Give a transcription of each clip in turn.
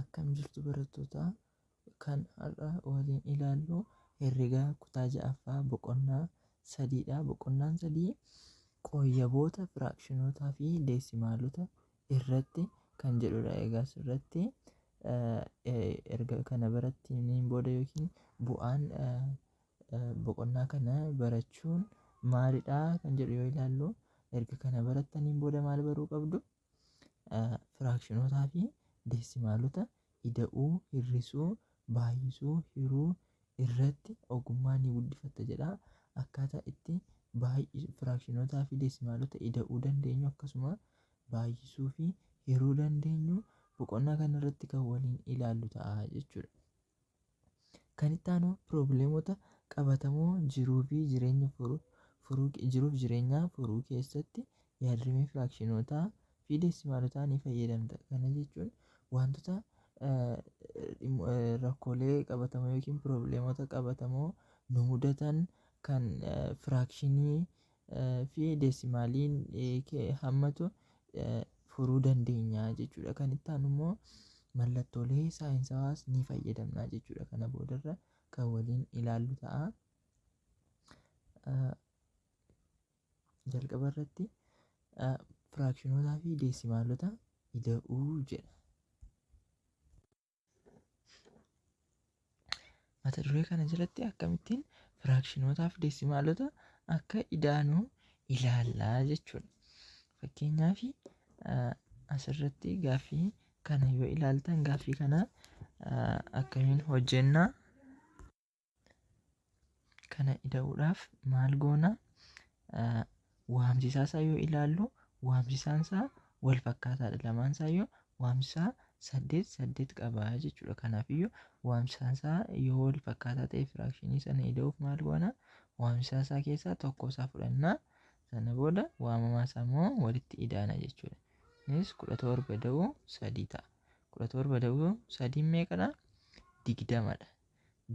Akkam jirtu barattoota? Kan har'a waliin ilaallu herrega kutaa ja'affaa boqonnaa sadiidha. Boqonnaan sadii qooyyaboota firaakshinootaa fi deesimaalota irratti kan jedhudha. Egaa asirratti erga kana barattaniin booda yookiin bu'aan boqonnaa kana barachuun maalidha kan jedhu yoo ilaallu, erga kana barattaniin booda maal baruu qabdu? Firaakshinootaa fi deesimaalota ida'uu, hir'isuu, baay'isuu, hiruu irratti ogummaa ni guddifatta jedha. Akkaataa itti firaakshinootaa fi deesimaalota ida'uu dandeenyu, akkasuma baay'isuu fi hiruu dandeenyu boqonnaa kanarratti kan waliin ilaallu ta'a jechuudha. Kan itti aanu piroobileemota qabatamoo jiruu fi jireenya furuu jiruuf jireenyaa furuu keessatti yaadrimee firaakshinootaa fi deesimaalotaa ni fayyadamta. Kana jechuun wantoota rakkoolee qabatamoo yookiin piroobileemota qabatamoo nu mudatan kan firaakshinii fi deesimaaliin hammatu furuu dandeenya jechuudha. Kan itti aanu immoo mallattoolee saayinsawaas ni fayyadamna jechuudha. Kana boodarra kan waliin ilaallu ta'a. Jalqaba irratti firaakshinootaa fi deesimaalota ida'uu jedha. Mata duree kana jalatti akkamittiin firaakshinootaa fi deesimaalota akka idaanu ilaallaa jechuudha. Fakkeenyaaf, asirratti gaaffii kana yoo ilaaltan, gaaffii kana akkamiin hojjennaa? Kana ida'uudhaaf maal goona? Waamsisaa isaa yoo ilaallu, waamsisaan isaa wal fakkaataadha. Lamaan isaa yoo waamsisaa 8 8 qaba jechuudha. Kanaafiyyuu waamsisaan isaa yoo wal fakkaataa ta'e, firaakshinii sana ida'uuf maal goona? Waamsisaa isaa keessaa tokko isaa fudhannaa. Sana booda waamamaa isaa immoo walitti idaana jechuudha. Innis 17 ida'uu 3 ta'a. 17 ida'uu 3 meeqadha? 20dha.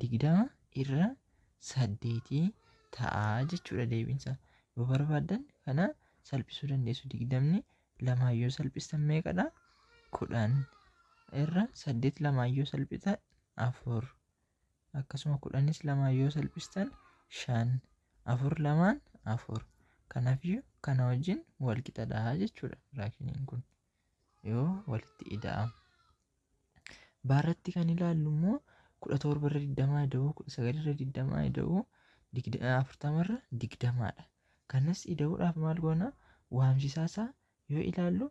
20 irra 8 ta'a jechuudha deebiinsa. Yoo barbaaddan kana salphisuu dandeessu. 20 lamaan yoo salphistan meeqadha? 10 irra 8 lamaan yoo salphitan 4. Akkasuma 10s lamaan yoo salphistan 5. 4 lamaan 4. Kanaafiyyuu kana wajjin wal qixadha jechuudha firaakshiniin kun yoo walitti ida'amu. Baarratti kan ilaallu immoo 17 irra 20 ida'uu 19 irra 20 ida'uu 40 irra 20dha. Kanas ida'uudhaaf maal goona? Waamsisaa isaa yoo ilaallu,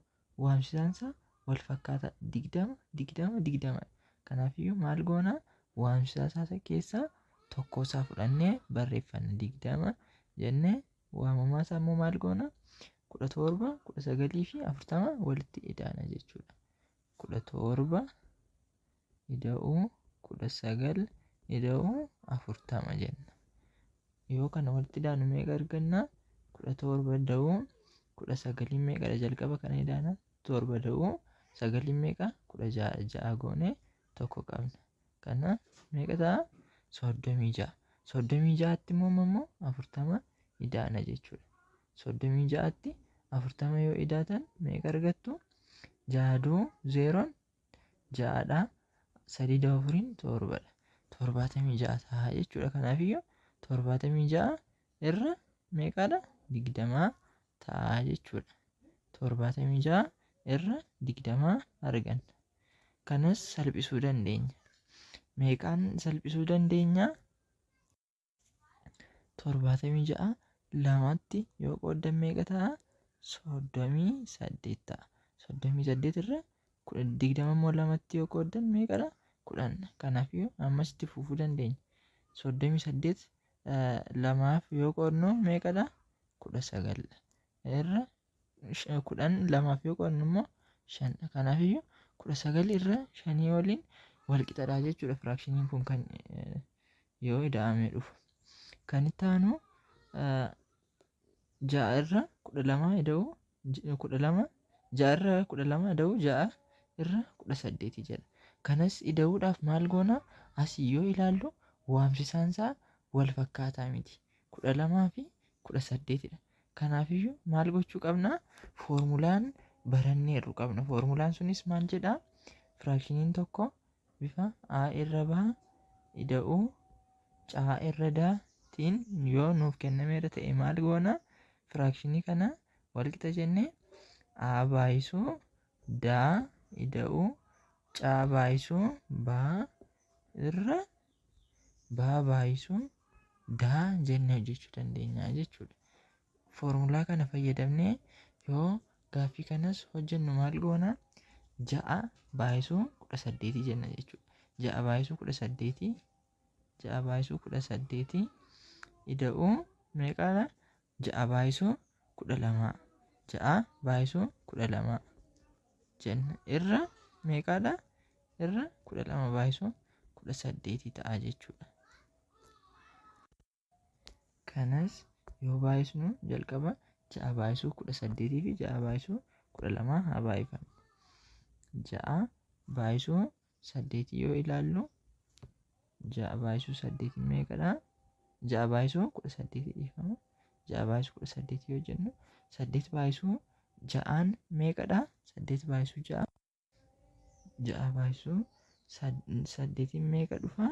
waamsisaan isaa wal fakkaataa 20 20 20. Kanaafiyyuu maal goona? Waamsisaa isaa keessaa tokko isaa fudhannee barreeffanna, 20 jennee. Waamamaa isaa immoo maal goona? 17, 19 fi 40 walitti idaana jechuudha. 17 ida'uu 19 ida'uu 40 jenna. Yoo kana walitti idaanu meeqa arganna? 17 ida'uu 19 meeqadha? Jalqaba kana idaana. 7 ida'uu 9 meeqa? 16. 6 goone tokko qabna. Kana meeqa ta'a? 36. 36tti immoo 40 idaana jechuudha. 36tti 40 yoo idaatan meeqa argattu? Jaaduu zeeroon ja'adha. Sadii ida'uu afuriin torbadha. 76 ta'a jechuudha. Kanaafiyyuu 76 irra meeqadha? 20 ta'a jechuudha. 76 irra 20 arganna. Kanas salphisuu dandeenya. Meeqaan salphisuu dandeenya? 76 lamatti yoo qooddan meeqa ta'a? 38 ta'a. 38 irra 20 immoo lamatti yoo qooddan meeqadha? 10. Kanaafiyyuu ammas itti fufuu dandeenya. 38 lamaaf yoo qoodnu meeqadha? 19 irra 10 lamaaf yoo qoodnu immoo 5. Kanaafiyyuu 19 irra 5 waliin wal qixadha jechuudha firaakshiniin kun kan yoo ida'amee dhufu. Kan itti aanu 6 irra 12 ida'uu 12, 6 irra 12 ida'uu 6 irra 18 jedha. Kanas ida'uudhaaf maal goona? Asii yoo ilaallu waamsisaan isaa wal fakkaataa miti. 12 fi 18dha. Kanaafiyyuu maal gochuu qabna? Foormulaan baranneerru qabna. Foormulaan sunis maal jedhaa? Firaakshiniin tokko bifa A irra B ida'uu C irra D tiin yoo nuuf kennameera ta'e maal goona? Firaakshinii kana walqixa jennee A baay'isuu D ida'uu C baay'isuu B irra B baay'isuu D jennee hojjechuu dandeenya jechuudha. Foormulaa kana fayyadamnee yoo gaaffii kanas hojjennu maal goona? 6 baay'isuu 18 jenna jechuudha. 6 baay'isuu 18 6 baay'isuu 18 ida'uu meeqaadha? 6 baay'isuu 12 6 baay'isuu 12 jenna irra meeqaadha? Irra 12 baay'isuu 18 ta'a jechuudha. Kanas yoo baay'isnu jalqaba 6 baay'isuu 18 fi 6 baay'isuu 12 haa baay'ifannu. 6 baay'isuu 8 yoo ilaallu 6 baay'isuu 8 meeqadha? 6 baay'isuu 18 dhiifama. 6 baay'isuu 18 yoo jennu 8 baay'isuu 6 meeqadha? 8 baay'isuu 6 6 baay'isuu 8 meeqa dhufa?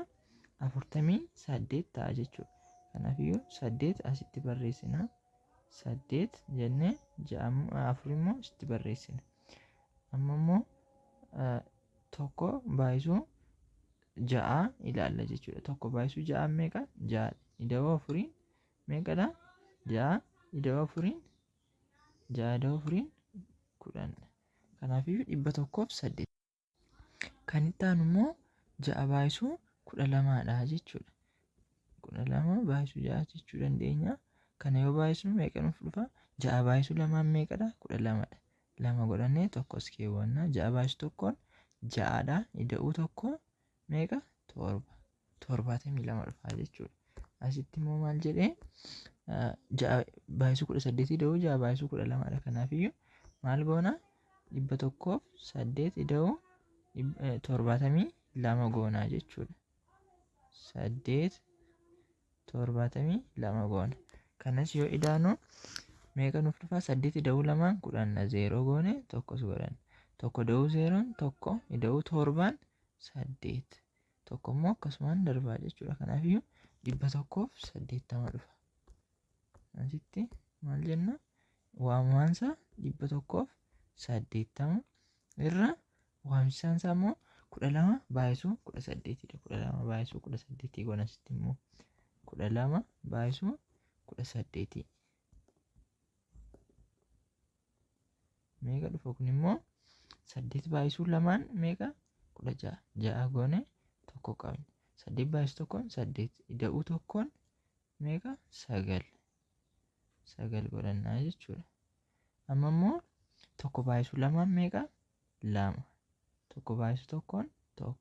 48 ta'a jechuudha. Kanaafiyyuu 8 asitti barreessina. 8 jennee 4 immoo asitti barreessina. Amma immoo 1 baay'isuu 6 ilaalla jechuudha. 1 baay'isuu 6 meeqa? 6 ida'uu 4 meeqadha? 6 ida'uu 4 6 ida'uu 4 10. Kanaafiyyuu 108. Kan itti aanu immoo 6 baay'isuu 12 dha jechuudha. 12 baay'isuu 6 jechuu dandeenya. Kana yoo baay'isnu meeqa nuuf dhufa? 6 baay'isuu 2 meeqadha? 12 dha. 2 godhannee tokkos keewwanna. 6 baay'isuu 1 6 dha. Ida'uu 1 meeqa? 7. 72 dhufa jechuudha. Asitti immoo maal jedhee? 6 baay'isuu 18 ida'uu 6 baay'isuu 12 dha. Kanaafiyyuu maal goona? 108 ida'uu 72 goona jechuudha. 8 72 goona. Kanas yoo idaanu meeqa nuuf dhufa? 8 ida'uu 2 10 0 goone tokkos godhanna. 1 ida'uu 0 1 ida'uu 7 8. Tokko immoo akkasumaan darbaa jechuudha. Kanaafiyyuu 180 dhufa. Asitti maal jenna? Waamaansa 180 irra waamsisaan isaa immoo 12 baay'isuu 18 dha. 12 baay'isuu 18 goona asitti immoo 12 baay'isuu 18. Meeqa dhufa kun immoo 8 baay'isuu 2 meeqa? 16. 6 goone tokko qabna. 8 baay'isuu 1 8 ida'uu 1 meeqa? 9. 9 godhannaa jechuudha. Amma immoo 1 baay'isuu 2 meeqa? 2. 1 baay'isuu 1 1.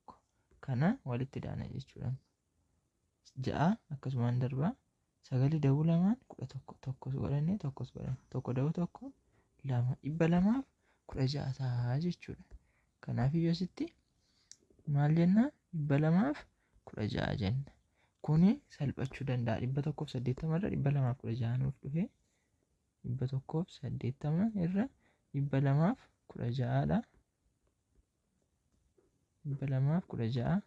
Kana walitti daana jechuudha. 6 akkasumaan darbaa. 9 ida'uu 2 11. Tokkos godhannee tokkos godhanne. 1 ida'uu 1 2. 216 ta'a jechuudha. Kanaafiyyuu asitti maal jenna? 216 jenna. Kuni salphachuu danda'a. 180 irra 216 nuuf dhufe. 180 irra 216 dha. 216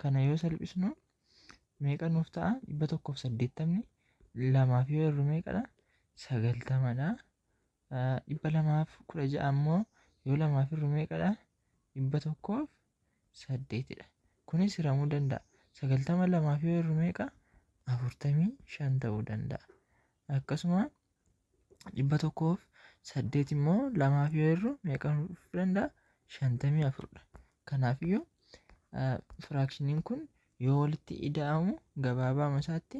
kana yoo salphisnu meeqa nuuf ta'a? 180 lamaaf yoo hirru meeqadha? 90 dha. 216 ammoo yoo lamaaf hirru meeqadha? 108 dha. Kunis hiramuu danda'a. 90 lamaaf yoo hirru meeqa? 45 ta'uu danda'a. Akkasuma 108 immoo lamaaf yoo hirru meeqa nuuf danda'a? 54 dha. Kanaafiyyuu firaakshiniin kun yoo walitti ida'amu gabaabaa isaatti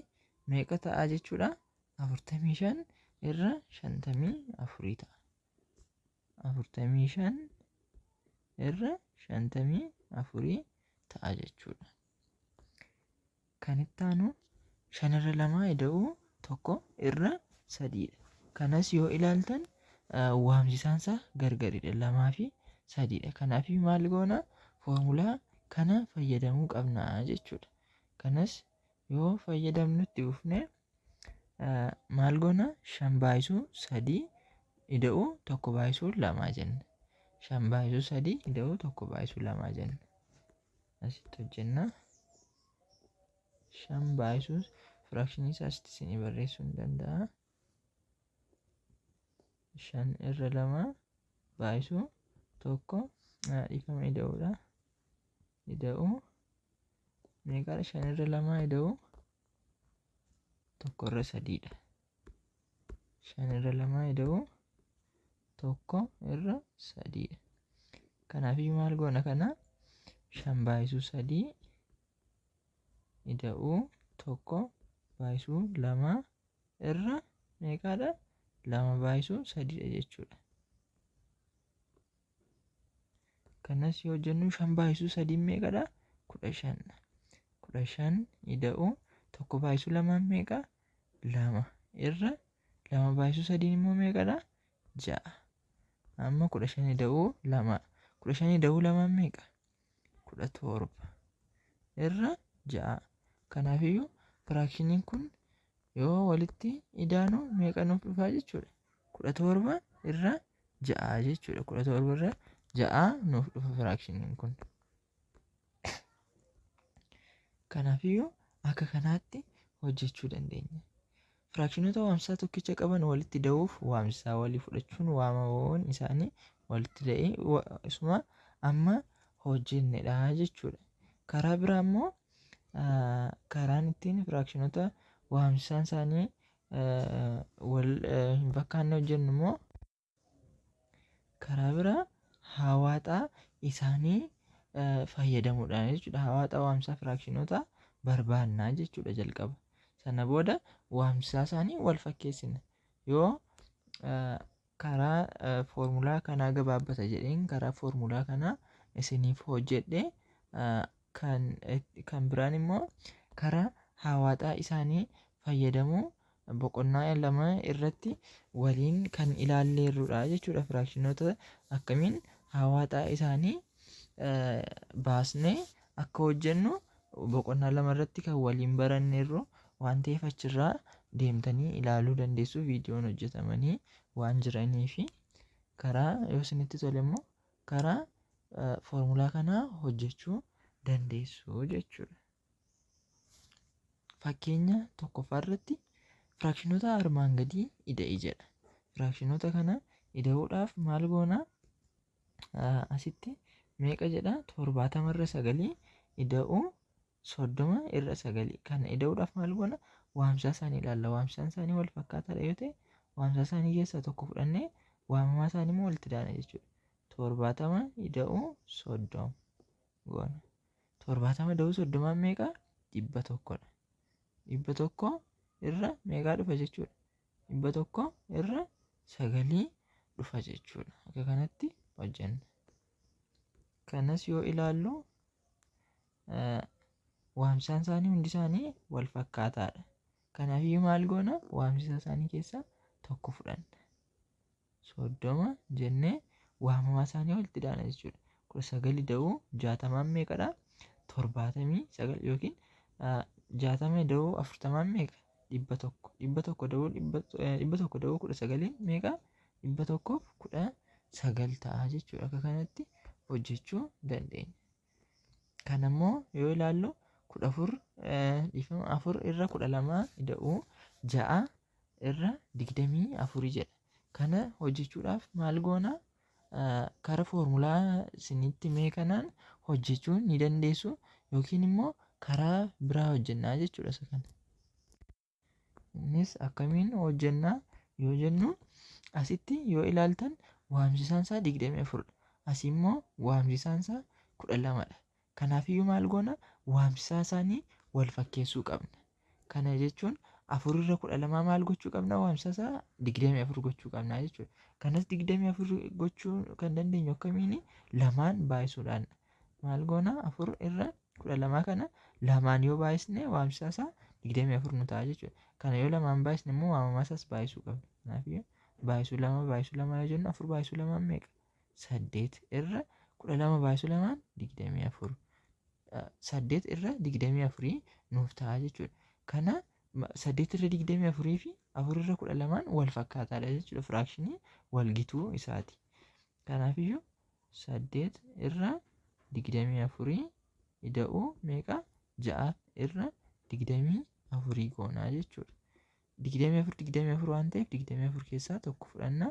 meeqa ta'a jechuudha? 45 irra 54 ta'a. 45 irra 54 ta'a jechuudha. Kan itti aanu 5 irra 2 ida'uu 1 irra 3 dha. Kanas yoo ilaaltan waamsisaan isaa gargaridha. 2 fi 3 dha. Kanaaf maal goona? Foormulaa kana fayyadamuu qabna jechuudha. Kanas yoo fayyadamnutti dhufne maal goona? 5 baay'isuu 3 ida'uu 1 baay'isuu 2 jenna. 5 baay'isuu 3 ida'uu 1 baay'isuu 2 jenna. Asitti hojjenna. 5 baay'isuu firaakshinii isaa asitti isinii barreessuu hin danda'a. 5 irra 2 baay'isuu 1 dhiifama ida'uudha. Ida'uu meeqadha? 5 irra 2 ida'uu 1 irra 3 dha. 5 irra 2 ida'uu 1 irra 3 dha. Kanaafiyyuu maal goona kana? 5 baay'isuu 3 ida'uu 1 baay'isuu 2 irra meeqadha? 2 baay'isuu 3 dha jechuudha. Kanas yoo jennu 5 baay'isuu 3 meeqadha? 15 dha. 15 ida'uu 1 baay'isuu 2 meeqa? 2 irra 2 baay'isuu 3 immoo meeqadha? 6. Amma 15 ida'uu 2. 15 ida'uu 2 meeqa? 17 irra 6. Kanaafiyyuu firaakshiniin kun yoo walitti idaanu meeqa nuuf dhufaa jechuudha? 17 irra 6 jechuudha. 17 irra 6 nuuf dhufa firaakshiniin kun. Kanaafiyyuu akka kanaatti hojjechuu dandeenya. Firaakshinoota waamsisaa tokkicha qaban walitti da'uuf waamsisaa walii fudhachuun waamamoon isaanii walitti da'ee isuma amma hojjennedha jechuudha. Karaa biraa immoo karaan ittiin firaakshinoota waamsisaan isaanii wal hin fakkaanne hojjennu immoo karaa biraa hawaaxaa isaanii fayyadamuudhaan jechuudha. Hawaaxaa waamsisaa firaakshinoota barbaannaa jechuudha jalqaba. Sana booda waamsisaa isaanii wal fakkeessina. Yoo karaa foormulaa kanaa gabaabbata jedheen karaa foormulaa kanaa isiniif hojjedhe, kan biraan immoo karaa hawaaxaa isaanii fayyadamuu boqonnaa 2 irratti waliin kan ilaalleerrudha jechuudha. Firaakshinoota akkamiin hawaaxaa isaanii baasnee akka hojjennu boqonnaa 2 irratti kan waliin baranneerru waan ta'eef achirraa deemtanii ilaaluu dandeessu. Viidiyoon hojjetamanii waan jiranii fi karaa yoo isinitti tole immoo karaa foormulaa kanaa hojjechuu dandeessu jechuudha. Fakkeenya tokkoffaa irratti firaakshinoota armaan gadii ida'i jedha. Firaakshinoota kana ida'uudhaaf maal goona? Asitti meeqa jedha? 70 irra 9 ida'uu 30 irra 9. Kana ida'uudhaaf maal goona? Waamsisaa isaanii ilaalla. Waamsisaan isaanii wal fakkaataadha yoo ta'e waamsisaa isaanii keessaa tokko fudhannee waamamaa isaanii immoo walitti daana jechuudha. 70 ida'uu 30 goona. 70 ida'uu 30 meeqa? 100 dha. 100 irra meeqaa dhufa jechuudha? 100 irra 9 dhufa jechuudha. Akka kanatti hojjenna. Kanas yoo ilaallu waamsisaan isaanii hundi isaanii wal fakkaataadha. Kanaafiyyuu maal goona? Waamsisaa isaanii keessaa tokko fudhanna. 30 jennee waamamaa isaanii walitti daana jechuudha. 19 ida'uu 60 meeqadha? 79 yookiin 60 ida'uu 40 meeqa? 100. 100 ida'uu 100 ida'uu 19 meeqa? 119 ta'a jechuudha. Akka kanatti hojjechuu dandeenya. Kana immoo yoo ilaallu 14 dhiifama 4 irra 12 ida'uu 6 irra 24 jedha. Kana hojjechuudhaaf maal goona? Karaa foormulaa isinitti mee kanaan hojjechuu ni dandeessu yookiin immoo karaa biraa hojjennaa jechuudha isa kana. Innis akkamiin hojjennaa yoo jennu asitti yoo ilaaltan waamsisaan isaa 24 dha. Asii immoo waamsisaan isaa 12 dha. Kanaafiyyuu maal goona? Waamsisaa isaanii wal fakkeessuu qabna. Kana jechuun 4 irra 12 maal gochuu qabna? Waamsisaa isaa 24 gochuu qabna jechuudha. Kanas 24 gochuu kan dandeenyu akkamiini? Lamaan baay'isuudhaan. Maal goona? 4 irra 12 kana lamaan yoo baay'isne waamsisaa isaa 24 nu ta'a jechuudha. Kana yoo lamaan baay'isne immoo waamamaa isaas baay'isuu qabna. Kanaafiyyuu baay'isuu 2 baay'isuu 2 yoo jennu 4 baay'isuu 2 meeqa? 8 irra 12 baay'isuu 2 24. 8 irra 24 nuuf ta'a jechuudha. Kana 8 irra 24 fi 4 irra 12 wal fakkaataadha jechuudha. Firaakshinii wal gituu isaati. Kanaafiyyuu 8 irra 24 ida'uu meeqa? 6 irra 24 goonaa jechuudha. 24 24 waan ta'eef 24 keessaa tokko fudhanna.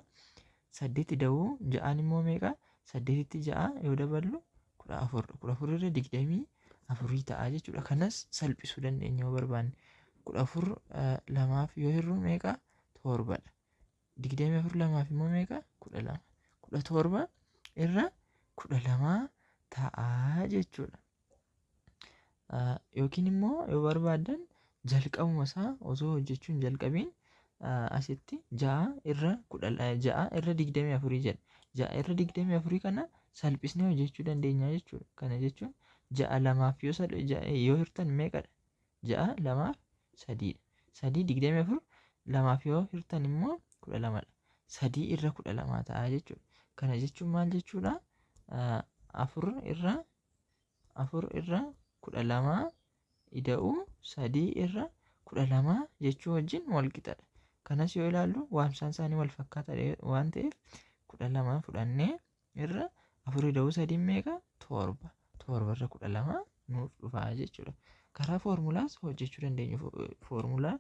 8 ida'uu 6 immoo meeqa? 8tti 6 yoo daballu 14. 14 irra 24 ta'a jechuudha. Kanas salphisuu dandeenya yoo barbaanne. 14 lamaaf yoo hirru meeqa? 7dha. 24 lamaaf immoo meeqa? 12. 17 irra 12 ta'a jechuudha. Yookiin immoo yoo barbaaddan jalqabuma isaa osoo hojjechuu hin jalqabiin asitti 6 irra 6 irra 24 jedha. 6 irra 24 kana salphisnee hojjechuu dandeenya jechuudha. Kana jechuun 6 lamaaf yoo hirtan meeqadha? 6 lamaaf 3dha. 3 24 lamaaf yoo hirtan immoo 12dha. 3 irra 12 ta'a jechuudha. Kana jechuun maal jechuudha? 4 irra 4 irra 12 ida'uu 3 irra 12 jechuu wajjin wal qixadha. Kanas yoo ilaallu waamsaan isaanii wal fakkaataadha waan ta'eef 12 fudhannee irra 4 ida'uu 3 meeqa? 7. 7 irra 12 nuuf dhufaa jechuudha. Karaa foormulaas hojjechuu dandeenyu. Foormulaa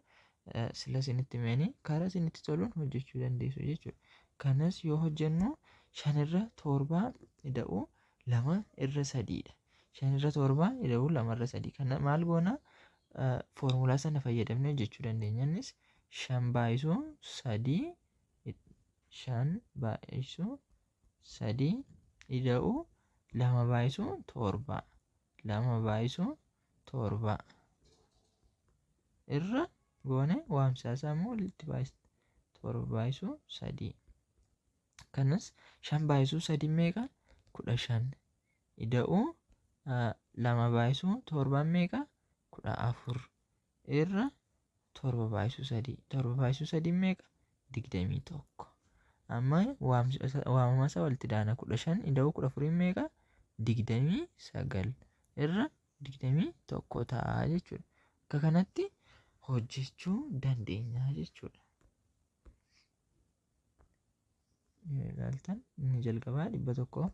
sila isinitti himeenii karaa isinitti toluun hojjechuu dandeessu jechuudha. Kanas yoo hojjennu 5 irra 7 ida'uu 2 irra 3dha. 5 irra 7 ida'uu 2 irra 3. Kana maal goona? Foormulaa sana fayyadamnee hojjechuu dandeenya. Innis 5 baay'isuu 3 5 baay'isuu 3 ida'uu 2 baay'isuu 7 2 baay'isuu 7 irra goone waamsaa isaa immoo walitti baay'isna. 7 baay'isuu 3. Kanas 5 baay'isuu 3 meeqa? 15 ida'uu 2 baay'isuu 7 meeqa? 14 irra 7 baay'isuu 3. 7 baay'isuu 3 meeqa? 21. Amma waamama isaa walitti daana. 15 ida'uu 14 meeqa? 29 irra 21 ta'a jechuudha. Akka kanatti hojjechuu dandeenya jechuudha. Yoo ilaaltan inni jalqabaa 100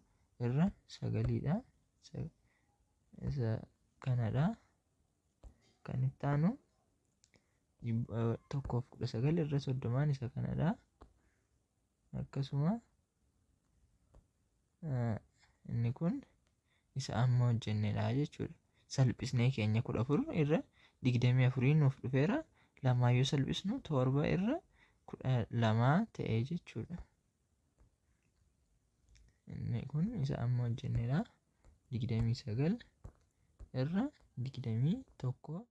irra 9dha. Isa kanadha. Kan itti aanu 119 irra 30 isa kanadha. Akkasuma inni kun isa amma hojjennedha jechuudha. Salphisnee keenya 14 irra 24 nuuf dhufeera. Lamaa yoo salphisnu 7 irra 12 ta'e jechuudha. Inni kun isa amma hojjennedha. 29 irra 21.